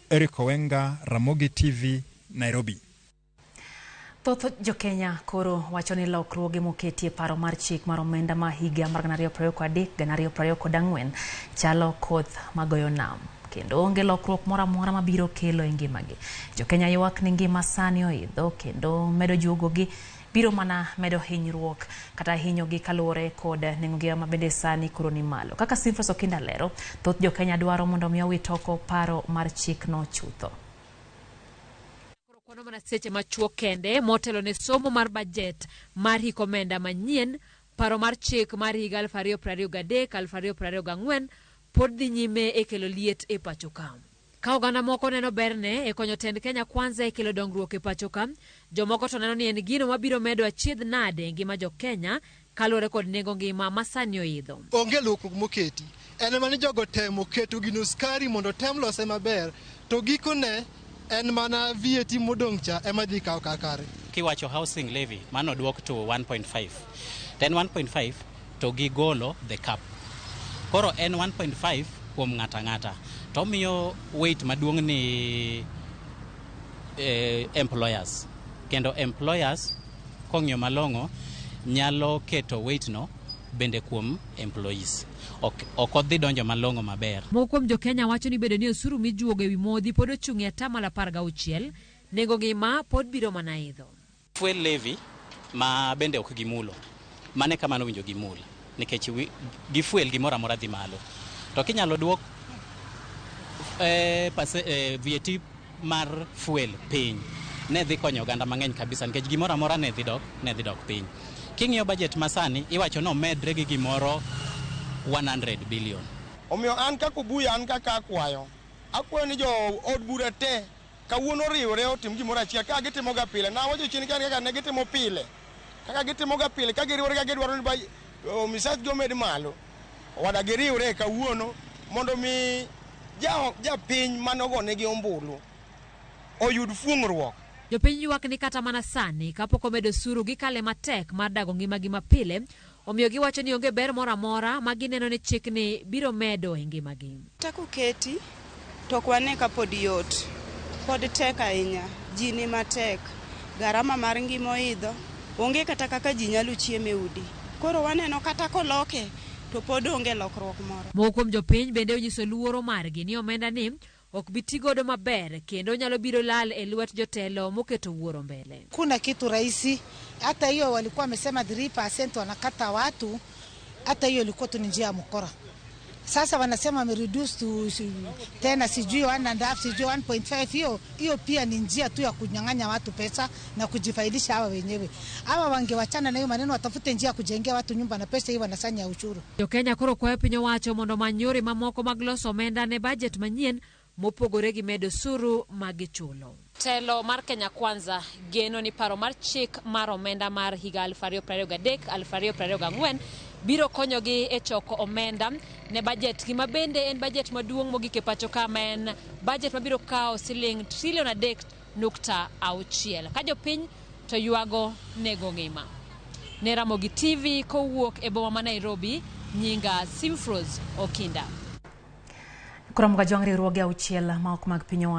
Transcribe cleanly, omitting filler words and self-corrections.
Eric Owenga, Ramogi TV, Nairobi. Thoth jokenya koro wacho ni lokruoge moketi e paro mar chik mar omenda ma higa mar 2023 2024 chalo koth magoyo nam kendo onge lokruok moro amora mabiro kelo e ngimagi. Jokenya ywak ni ngima sani oidho kendo medo juogogi biro mana medo hinyruok kata hinyogi kaluwore kod nengo ngima ma bende sani koro ni malo. Kaka Simfros Okinda lero, thoth jokenya dwaro mondo mi owit oko paro mar chikno chutho. Koro kwano mana seche machuok kende motelo ne somo mar bajet mar hik omenda manyien, paro mar chik mar higa 2023 2024 pod dhi nyime e kelo liet e pacho ka. Ka oganda moko neno berne e konyo tend Kenya Kwanza e kelo dongruok e pacho ka, jomoko to neno ni en gino mabiro medo achiedh nade e ngima jo Kenya kaluwore kod nengo ngima ma sani oidho. Onge lokruok moketi. En mana ni jogo temo keto gino skari mondo tem lose maber to gikone en mana VAT modong' cha ema dhi kawo kar kare. Kiwacho housing levy mano duok to 1.5 to en 1.5 to gigolo the cap. Koro en 1.5 kuom ng'ato ang'ata to omiyo weight maduong' ni employers kendo employers kong'iyo malong'o nyalo keto weight no bende kuom employees. Ok odhi donjo malong'o maber. Moko kuom jo Kenya wacho ni bedo ni osuru mijuogo ewi modhi pod ochung' e atamalo 16, nengo ngima pod biro mana idho. Fuel levy ma bende ok gimulo. Mane kama nowinjo gimul nikech gi fuel gimoro amora dhi malo. To kinyalo duok VAT mar fuel piny ne dhi konyo oganda mang'eny kabisa nikech gimoro amora ne dhi dok piny. King'iyo budget masani iwacho ni omedre gi gimoro 100 billion. Omiyo an kaka Obuya, an kaka akwayo. Akwayo ni jo od bura te kawuono oriwre otim gimoro achiel kaka gitimoga pile. Nawacho chien kaka ne gitimo pile. Kaka gitimoga pile ka giriwore ka gidwaro ni misachgi omed malo. Owada giriwre kawuono mondo mi japiny manogonegi ombulu oyud fuong'ruok. Jopiny ywak ni kata mana sani kapok omed osuru gikale matek mar dago ngimagi mapile, omiyo giwacho ni onge ber moro amora ma gineno ni chikni biro medo e ngimagi. Kata koketi to ok wane ka pod yot. Pod tek ahinya. Ji ni matek. Garama mar ngima oidho. Onge kata kaka ji nyalo chiemo e udi. Koro waneno kata koloke to pod onge lokruok moro. Moko kuom jopiny bende onyiso luoro margi ni omenda ni ok bi ti godo maber kendo nyalo biro lal e lwet jotelo moketo wuoro mbele. Kuna kitu rahisi, hata hiyo walikuwa wamesema 3% wanakata watu, hata hiyo ilikuwa tu ni njia ya mkora. Sasa wanasema wame reduce to tena sijui 1.5 sijui 1.5. Hiyo pia ni njia tu ya kunyang'anya watu pesa na kujifaidisha hawa wenyewe. Hawa wangewachana na hiyo maneno, watafute njia ya kujengea watu nyumba na pesa hiyo wanasanya ushuru. Jo-Kenya koro kwayo piny owacho mondo omany yore mamoko mag loso omenda ne bajet manyien mopogore gi medo osuru ma gichulo. Telo mar Kenya Kwanza geno ni paro mar chik mar omenda mar higa 2023 2024 biro konyogi e choko omenda ne bajet gi ma bende en bajet maduong' mogik e pacho ka ma en bajet mabiro kawo siling trilion 3.6 ka jopiny to ywago nego ngima. Ne Ramogi TV kowuok e boma ma Nairobi, nyinga Simfros Okinda. Koro Mgajwang' riwruoge auchiel ma ok mag piny owacho.